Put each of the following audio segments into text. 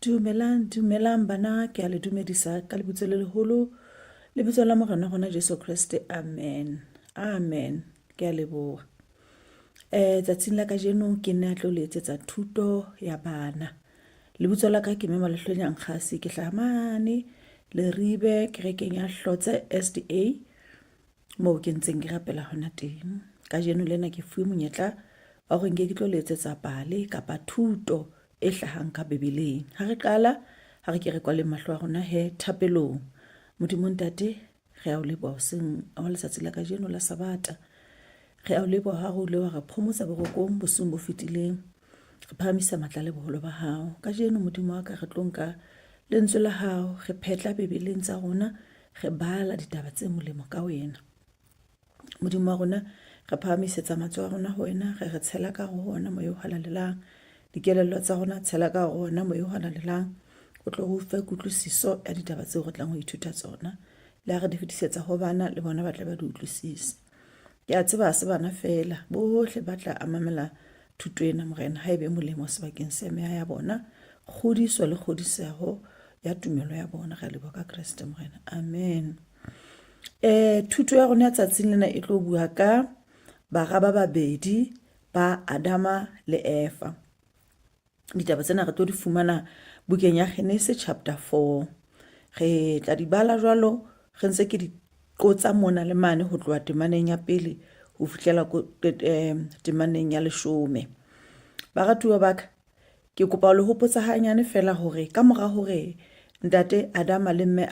Dumelang, dumelang bana, ke a le dumedisa ka lebitso le leholo, lebitso la Morena rona Jesu Kreste. Amen. Amen. Ke a leboha. Eh tsatsing la kajeno ke ne a tlo le etsetsa thuto ya bana. Lebitso la ka ke Mema Lehlwenya Nkgasi, ke hlaha mane Leribe kerekeng ya Hlotse SDA. moo ke ntseng ke rapela hona teng. Kajeno lena ke fuwe monyetla wa hore nke ke tlo le etsetsa pale kapa thuto e hlahang ka Bibeleng. Ha re qala, ha re ke re kwaleng mahlo a rona he thapelong. Modimo Ntate, re a o leboha hoseng wa letsatsi la kajeno la Sabata. Re a o leboha ha o ile wa re phomotsa borokong bosiung bo fetileng. Re phahamisa matla le boholo ba hao. Kajeno Modimo wa ka re tlo nka lentswe la hao, re phetla Bibeleng tsa rona, re bala ditaba tse molemo ka wena. Modimo wa rona, re phahamisetsa matsoho a rona ho wena, re re tshela ka ho ona moya o halalelang. Dikelello tsa rona tshela ka ho ona moya o halalelang. O tlo re fe kutlwisiso ya ditaba tseo re tlang ho ithuta tsona. Le ha re di fetisetsa ho bana, le bona ba tle ba di utlwisise. Ke a tseba ha se bana feela, bohle ba tla amamela thuto ena, Morena, ha e be molemo sebakeng sa meya ya bona, kgodiso le kgodiseho ya tumelo ya bona. Re a leboha ka Kreste, Morena. Amen. Thuto ya rona ya tsatsing lena e tlo bua ka bara ba babedi ba Adama le Eva. Ditaba tsena re tlo di fumana bukeng ya Genese chapter 4. Re tla di bala jwalo re ntse ke di qotsa mona le mane ho tloha temaneng ya pele ho fihlela temaneng ya leshome. Baratuwa ba ka, ke kopa ho le hopotsa hanyane feela hore ka mora hore ntate Adama le mme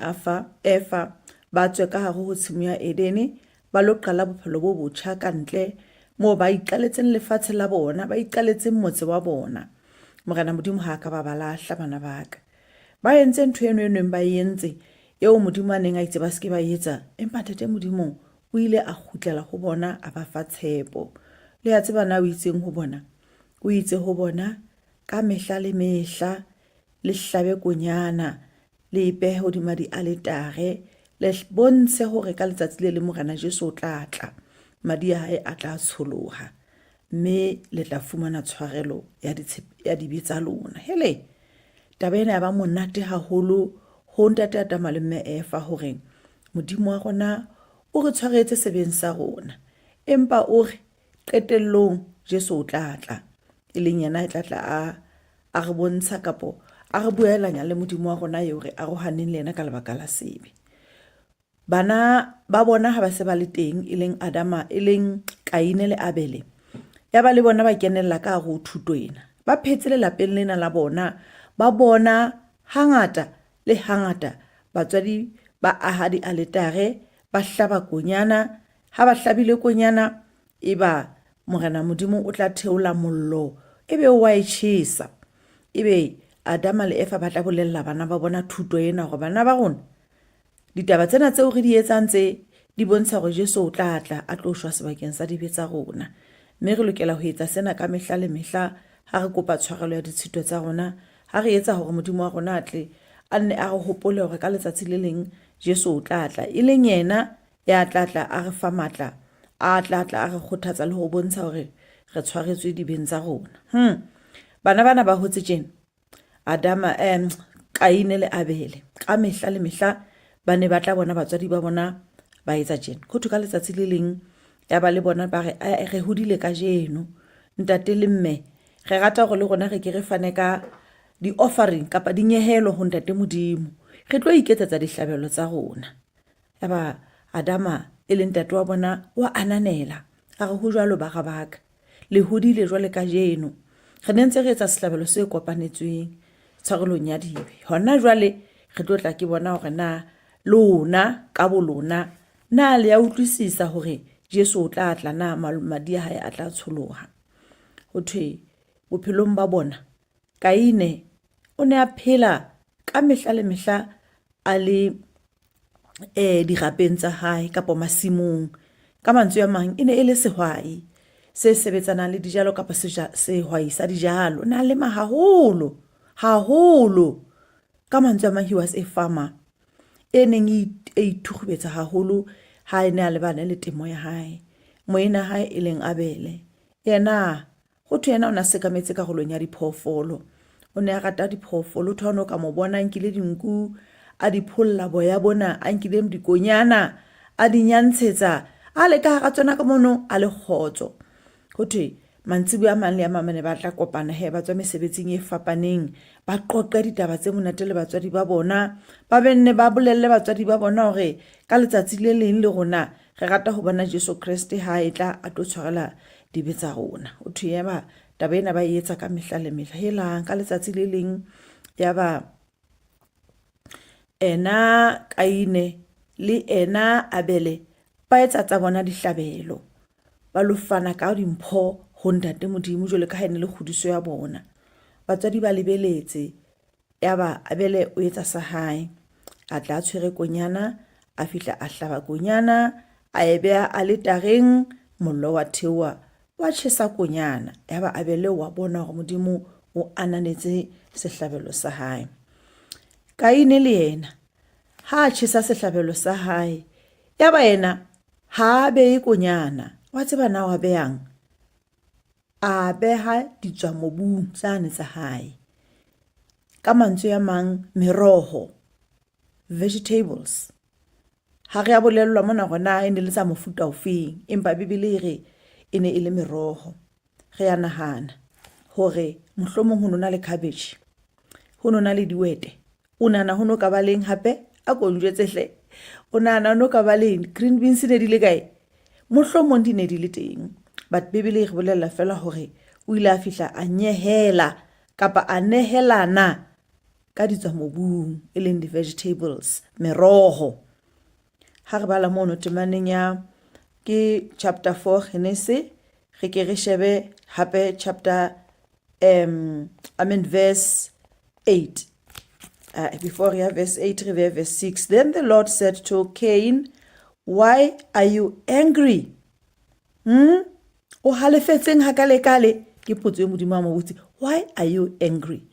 Eva ba tswe ka hare ho tshimo ya Edene, ba lo qala bophelo bo botjha ka ntle moo ba iqaletseng lefatshe la bona, ba iqaletseng motse wa bona. Morena Modimo ha a ka ba ba lahla bana ba ka. Ba entse ntho eno e neng ba e entse eo Modimo a neng a itse ba se ke ba e etsa, empa Ntate Modimo o ile a kgutlela ho bona a ba fa tshepo. Le a tseba na o itseng ho bona? O itse ho bona, Ka mehla le mehla le hlabe konyana le ipehe hodima dialetare, le bontshe hore ka letsatsi le leng Morena Jesu o tla tla, madi a hae a tla tsholoha, mme le tla fumana tshwarelo ya, ya dibe tsa lona. Hele, taba ena ya ba monate haholo ho ntate Adama le mme Eva hore Modimo wa rona o re tshwaretse sebeng sa rona, empa o re qetellong Jesu o tla tla, e leng yena e tla tla a a re bontsha kapo a re boelanya le Modimo wa rona eo re arohaneng le yena ka lebaka la sebe. Bana ba bona ha ba se ba le teng e leng Adama e leng Kaine le Abele ya ba le bona ba kenella ka hare ho thuto ena. Ba phetse lelapeng lena la bona ba bona hangata le hangata batswadi ba aha dialetare ba hlaba konyana ha ba hlabile konyana Eba Morena Modimo o tla theola mollo, ebe o a e tjhesa. Ebe Adama le Eva ba tla bolella bana ba bona thuto ena hore bana ba rona, ditaba tsena tseo re di etsang tse di bontsha hore Jesu o tla tla a tlo shwa sebakeng sa dibe tsa rona. Mme re lokela ho etsa sena ka mehla le mehla ha re kopa tshwarelo ya ditshito tsa rona, ha re etsa hore Modimo wa rona a tle a nne a re hopole hore ka letsatsi le leng Jesu o tla tla, e leng yena ya tla tla a re fa matla, a tla tla a re kgothatsa le ho bontsha hore re tshwaretswe dibeng tsa rona. Bana bana ba hotse tjena, Adama, Kaine le Abele, ka mehla le mehla ba ne ba tla bona batswadi ba bona ba etsa tjena. Ho thwe ka letsatsi le leng ya ba le bona ba re, re hodile kajeno, ntate le mme, re rata hore le rona re ke re fane ka di-offering kapa dinyehelo ho ntate Modimo. Re tlo iketsetsa dihlabelo tsa rona. Yaba Adama, e leng ntate wa bona, o a ananela, a re, Ho jwalo, bara ba ka, le hodile jwale kajeno. Re ne ntse re etsa sehlabelo se kopanetsweng tshwarelong ya dibe. Hona jwale re tlo tla ke bona hore na lona ka bolona na le ya utlwisisa hore Jesu o tla tla na madi a hae a tla tsholoha. Ho thwe bophelong ba bona Kaine o ne a phela ka mehla le mehla a le dirapeng tsa hae kapa masimong. Ka mantswe a mang, e ne e le sehwai se sebetsanang le dijalo kapa sehwai sa dijalo. O ne a lema haholo, haholo. Ka mantswe a mang, he was a farmer e neng e ithukgubetsa haholo ha e ne a lebane le temo ya hae. Moena hae e leng Abele, yena Ho thwe yena o ne a sekametse karolong ya diphoofolo. O ne a rata diphoofolo, o ne o ka mo bona a nkile dinku, a di pholla boya bona, a nkile dikonyana, a di nyantshetsa, a le ka hara tsona ka mono a le kgotso. Ho thwe mantsiboya a mang le a mang ba ne ba tla kopana he ba tswa mesebetsing e fapaneng, ba qoqe ditaba tse monate le batswadi ba bona, ba be nne ba bolelle batswadi ba bona hore ka letsatsi le leng le rona re rata ho bona Jesu Kreste ha e tla a tlo tshwarela dibe tsa rona. Ho thwe yaba taba ena ba e etsa ka mehla le mehla. Helang ka letsatsi le leng yaba ena Kaine le ena Abele ba etsa tsa bona dihlabelo, ba lo fana ka dimpho ho Ntate Modimo jwalo ka ha e ne le kgodiso ya bona. Batswadi ba lebeletse, yaba Abele o etsa sa hae. A tla a tshwere konyana, a fihla a hlaba konyana, a e beha aletareng, mollo wa theoha wa tjhesa konyana. Yaba Abele wa bona hore Modimo o ananetse sehlabelo sa hae. Kaine le yena ha a tjhesa sehlabelo sa hae, yaba yena ha a behe konyana. Wa tseba na wa behang? A beha ditswamobung tsane tsa hae. Ka mantswe a mang, meroho, vegetables. Ha re a bolellwa mona hore na e ne le tsa mofuta ofeng, empa Bibele e re e ne e le meroho. Re a nahana hore mohlomong ho no na le cabbage, ho no na le dihwete. O nahana ho no ka ba leng hape? A ko njwetse hle. O nahana ho no ka ba leng? Green beans ne di le kae? Mohlomong di ne di le teng, but Bibele e re bolella fela hore o ile a fihla a nyehela kapa a nehelana ka ditswamobung e leng di-vegetables, meroho. Ha re bala mono temaneng ya ke chapter 4 Genese, re ke re shebe hape chapter I mean verse 8. Before we have verse 8, we have verse 6. Then the Lord said to Cain, why are you angry? Hmm? O halefetseng hakalekale? Ke potso e Modimo a mo botse. Why are you angry?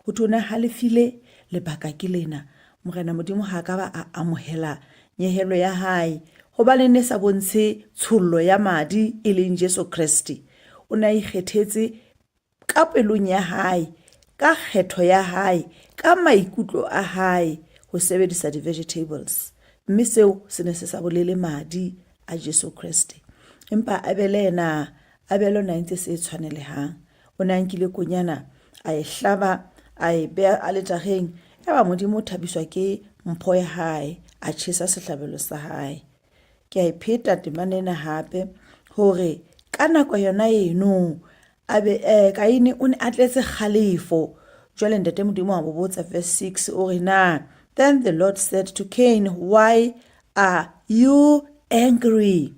Ho thwe o ne a halefile, lebaka ke lena. Morena Modimo ha a ka ba a amohela nyehelo ya hae hobane ne sa bontshe tshollo ya madi e leng Jesu Kreste. O ne a ikgethetse ka pelong ya hae, ka kgetho ya hae, ka maikutlo a hae ho sebedisa di-vegetables. Mme seo se ne se sa bolele madi a Jesu Kreste. Empa Abele yena, Abele o ne a entse se tshwanelehang. O ne a nkile konyana, a e hlaba, a e beha aletareng, yaba Modimo o thabiswa ke mpho ya hae, a tjhesa sehlabelo sa hae. Ke a e pheta temana ena hape hore ka nako yona eno abe Kaine o ne a tletse kgalefo. Jwale Ntate Modimo a mo botsa verse 6 o re na, then the Lord said to Cain, why are you angry?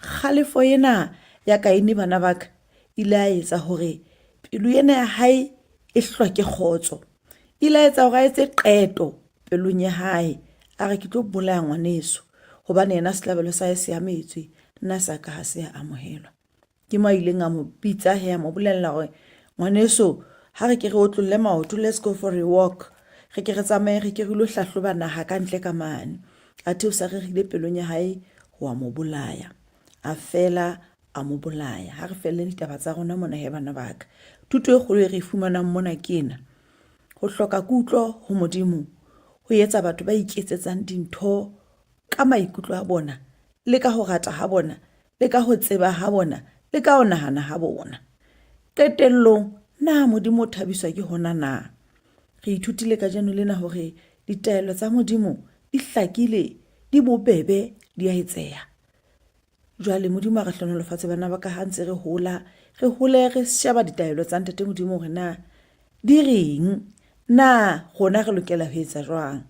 Kgalefo ena ya Kaine bana ba ka ile a etsa hore pelo ena ya hae e hloke kgotso. Ile a etsa hore a etse qeto pelong ya hae, a re ke tlo bolaya ngwaneso hobane yena sehlabelo sa hae se ametswe, nna sa ka ha se a amohelwa. Ke mo a ileng a mo bitsa he, a mo bolella hore ngwaneso ha re ke re otlolle maoto, let's go for a walk, re ke re tsamaye, re ke re ilo hlahloba naha ka ntle ka mane. Athe o sa rerile pelong ya hae ho a mo bolaya. A fela a mo bolaya. Ha re felle ditaba tsa rona mona he bana ba ka. Thuto e kgolo e re e fumanang mona ke ena. Ho hloka kutlo ho Modimo ho etsa batho ba iketsetsang dintho ka maikutlo a bona le ka ho rata ha bona le ka ho tseba ha bona le ka ho nahana ha bona. Qetellong, na Modimo o thabiswa ke hona na? Re ithutile kajeno lena hore ditaelo tsa Modimo di hlakile, di bobebe, di a etseha. Jwale Modimo a re hlohonolofatse bana ba ka ha ntse re hola, re hole re sheba ditaelo tsa Ntate Modimo hore na di reng, na rona re lokela ho etsa jwang.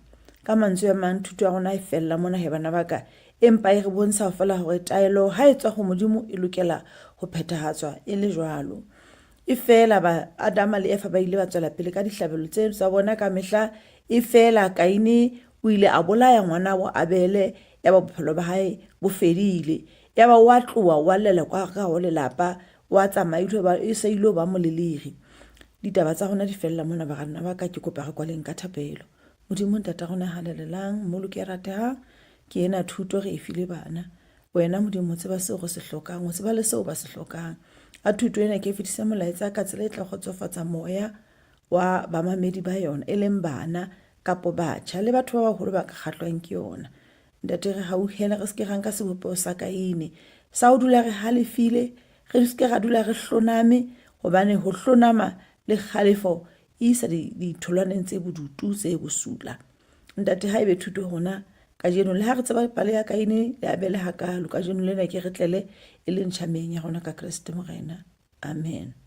Ka mantswe a mang thuto ya rona e fella mona he bana ba ka, empa e re bontsha feela hore taelo ha e tswa ho Modimo e lokela ho phethahatswa e le jwalo. E fela ba Adama le Eva ba ile ba tswela pele ka dihlabelo tse tsa bona ka mehla, e fela Kaine o ile a bolaya ngwanabo Abele, yaba bophelo ba hae bo fedile. Yaba o a tloha o a llela kwa ka ho lelapa, o a tsamaya e se ilo ba moleleri. Ditaba tsa rona di fella mona baranna ba ka, ke kopa re kwaleng ka thapelo. Modimo Ntata rona halalelang, Mmoloki ya ratehang, ke ena thuto re e file bana. Wena Modimo o tseba seo re se hlokang, o tseba le seo ba se hlokang. A thuto ena ke e fetise molaetsa ka tsela e tla kgotsofatsa moya. wa bamamedi ba yona e leng bana kapo batjha le batho ba baholo ba ka kgahlwang ke yona. Ntate re hauhele re se ke ra nka sebopeho sa Kaine sa ho dula re halefile, re se ke ra dula re hloname hobane ho hlonama le kgalefo e isa ditholwaneng tse bodutu tse bosula. Ntate ha ebe thuto rona kajeno le ha re tseba pale ya Kaine le Abele hakaalo kajeno lena ke re tlele e le ntjha meyeng ya rona ka Kreste Morena. Amen.